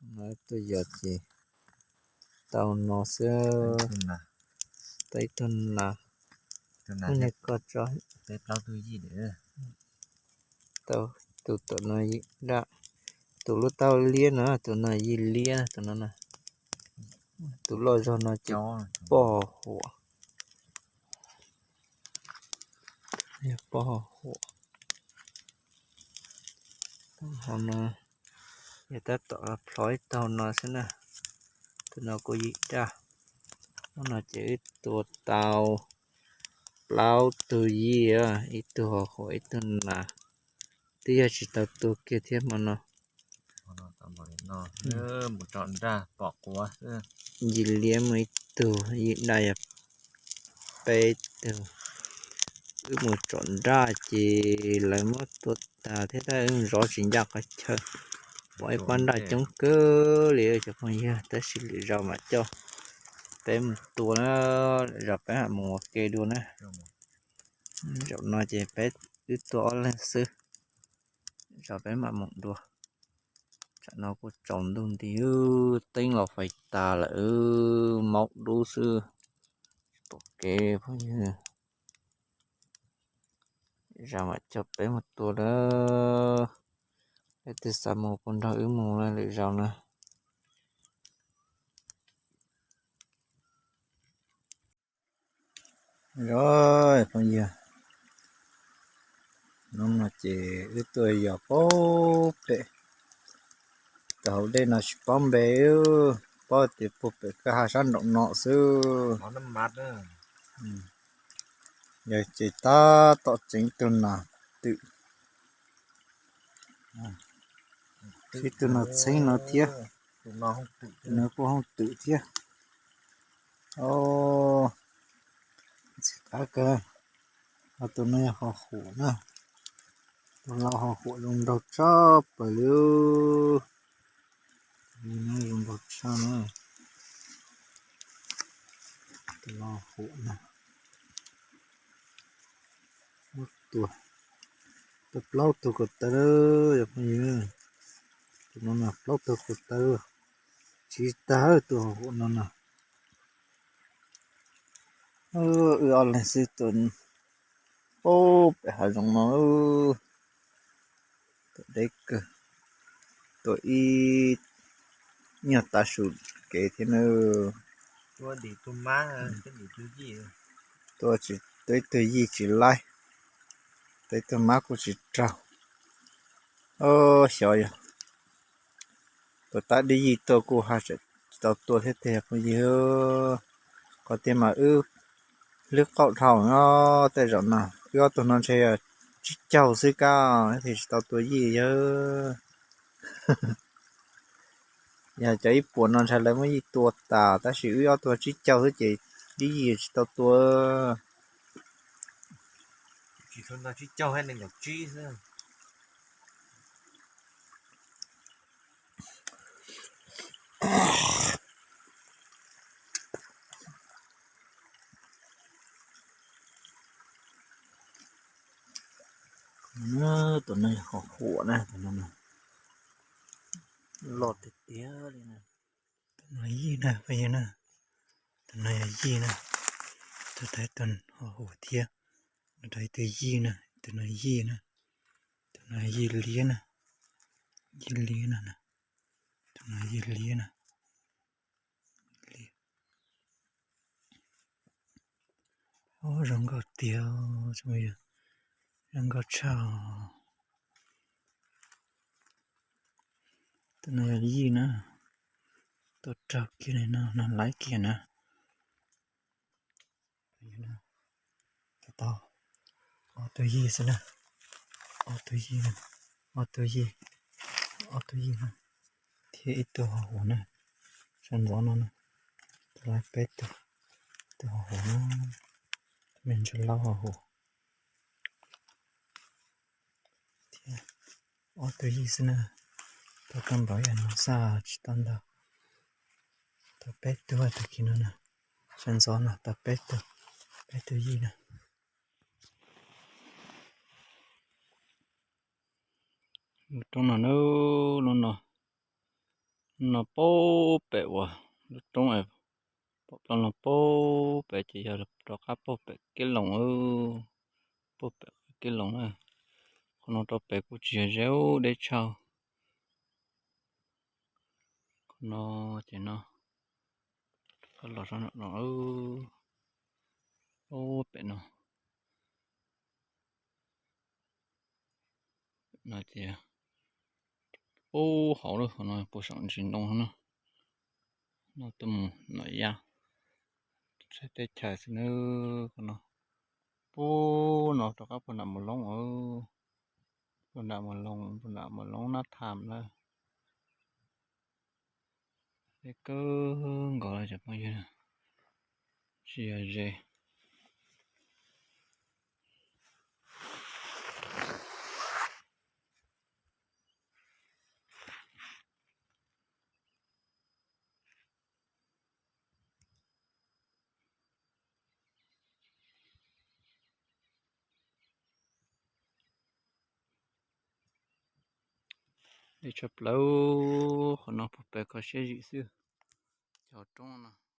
Tuaj yos ces tau no xwb. Tau ib tug nas. Ub, nws koj tso. Tau tus tom no yim daj, tus lub taub hau liab no, tus no yim liab, tus no na. Tus loj zog no ces poj huam, yog poj huam. Ho no yog tab tom plhov ib tug no xwb na. Tus no kuj yim daj. Ub, no ces wb tua tau plaub tug yij, ib tug ho huam ib tug nas. Twb yog tsis tau tua kiag thiab hmo no. Yim liab muaj ib tug, yim daj yog peb tug. Wb mus tsom nraj ces lawv muab tua tas thiab tab wb zov tsis ncaj qhov chaw. Pom ib pob nraj coob kawg li cov phooj ywg, tab sis lwm zaus mam coj peb mus tua na, lwm zaus peb mam mus ua ke dua na. Zaum no ces peb wb tua ob leeg xwb, zaum peb mam mus dua. Tsam no kuj tsaus ntuj nti, teeb los fais tas lawm, maub dub xwb, tsis pom kev phooj ywg. Zaum mam coj peb mus tua lawm, leej twg xav mus kuj nrog wb mus lwm zaus na. Phooj ywg, hnub no ces wb tuaj yos pem, tus hauv dej no tsis paub npe, paub tias puag pem kwj ha sab nraum no xwb. Yog ces tab tom tseem ib tug nas twm, ib tug nas txheeb no thiab, tus no kuj hooj twm thiab. Ntxim qab kawg. Ho tus no yog ho huam na, tus no ho huam zoo nraug tshaj plaws li. Zoo nraug tshaj na, tus no huam na. Tua, tua plaub tug ko taw, yog phooj ywg, tus no na plaub tug ko taw, tsis tag tus ho huam no na. Wb ob leeg xwb tua, pem hav zoov no, tua deb kawg, tua ib nyuag tav su kev thiab na. Tua tsis, tua ib tug yij tsis laib, tua ib tug mab kuj tsis raug. Xyov yog tua tab dib yij tuaj kuj ha tseem tsis tau tua thiab tiag phooj ywg. Qhov tiag mas wb hlwb qaum dhau no, tej zaum no wb ob tug no ntshe yog tsib caug xwb kab thiaj tsis tau tua yij yawg. Yog cov ib puas no ntshai lawv muab yij tua tas, tab sis wb ob tug tsib caug xwb ces dib yij tsis tau tua. Tus no yog ho huam na, tus no loj tiag tiag li na. Tus no yij na phooj ywg na, tus no yog yij na. Tus tau tus ho huam thiab, tus tau tus yij na, tus no yij na, tus no yij liab na, yij liab na, tus no yij liab na. Zoo nkauj tiag, zoo nkauj tshaj. Tus no yog yij na, tuaj raug kiag li no, no laiv kiag na. Tau ob tug yij xwb na, ob tug yij, ob tug yij, ob tug yij na, thiab ib tug ho huam na, sab ntxov no na, tau laiv peb tug, tus ho huam na, me ntsis laub ho huam. Thiab ob tug yij xwb na, tau koj npaum ib yam no xwb tsis tau ntau. Tau peb tug tag kis no na, sab ntxov no tau peb tug, peb tug yij na. Mus rau no na, lub no, No puag pem uas lub roob pom plaub no puag pem ces yog rov qab puag pem Kev Loos, puag pem Kev Loos na. Qhov no rau pem kuj tsis yog ze deb tshaj. Qhov no ces no, los no, puag pem no, no ces puag hauv lawm, qhov no puag saum ntsis ntoo na. No tuaj mus Nom Yaj, saib teb chaws xwb na. Qhov no puag no rov qab puag nram Mus Loob, puag nram Mus Loob, puag nram Mus Loob Nab Tham lawm. Deb kawg nkaus cov phooj ywg, tsis yog ze. Deb tshaj plaws, qhov no puag pem kho siab zim xwb, cov roob no.